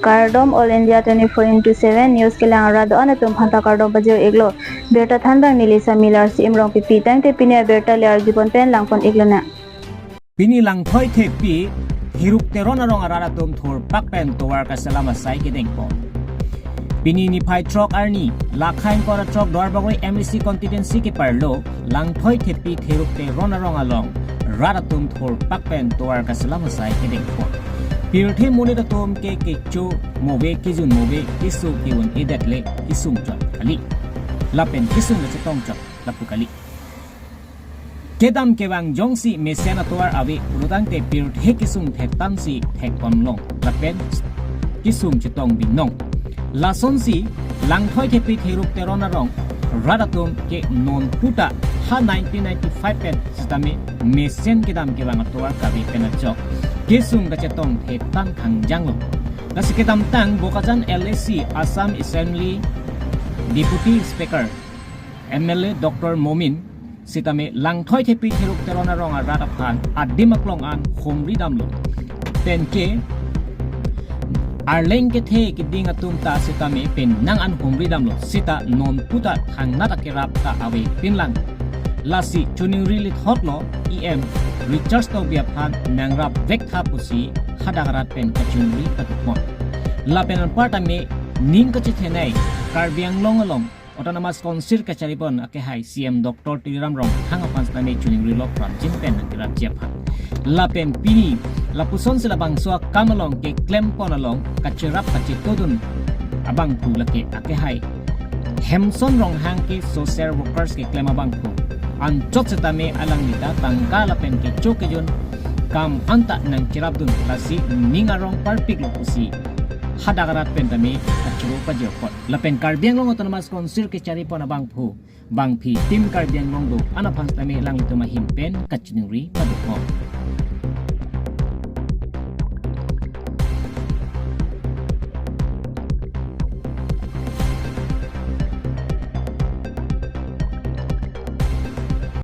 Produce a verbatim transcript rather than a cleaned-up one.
Kardom All India twenty-four into seven News kelang arat do-an atum aphanta kardom pajir iklo. Birta thanbang neli Samilar si Imrong pipi tangte pini abirta le arjupon pen langpon iklonang. Pini Langthoi Thepi, Thiruk Teron arong arat atum thurpak pen tovar kaselam asai kedengpon. Pini niphai throk arni, Lakhain kora throk Duarbagori M A C constituency keparlo, Langthoi Thepi Thiruk Teron arong along rat atum thurpak pen tovar kaselam asai kedengpon. Pirthe monit atum ke kecho move, kejun move, keso ke-un-edet le kesung chot kali. Lapen kesung le chetong chot lapu kali. Kedam kevang jongsi mesen atovar ave pulotangte pirthe kesung thektansi thekponlong lapen kesung chetong binong. Lasonsi Langthoi Thepi Thiruk Teron arong rat atum ke non puta ha nineteen ninety-five pen sitame mesen kedam kevang atovar kave pen ajok kesung kachetong thektan khangjanglo. Lasi kedamtang Bokajan L A C Assam Assembly Deputy Speaker M L A Doctor Momin sitame Langthoi Thepi Thiruk Teron arong arat aphan adim aklong an humri damlo. Penke arleng kethe keding atum ta sitame penang an humri damlo, sita non puta thangnat akerap ta ave pinlang. Lasi choningri lithotlo E M Richard Tokbi aphan nangrap vektha pusi hadak arat pen kachoningri padukpon. Lapen anparta me ning kachethenei Karbi Anglong along Autonomous Council kacharipon akehai C M Doctor Tuliram Ronghang aphan sitame choningrilo pramjin pen nangkerapji aphan. Lapen pini lapusonsi labangso akam along keklempon along kacherap kachetodun abangphu lake akehai Hemson Ronghang ke social workers keklem abangphu. Anchot sitame alanglita tangka lapen kecho kejun kam anta nangcherapdun, lasi ning arong parpiklo pusi hadak arat pen tame kachoro pajirpon. Lapen Karbi Anglong Autonomous Council kacharipon abangphu bangphi Team Karbi Anglong do-an aphan tame alanglitum ahin pen kachiningri padukpon.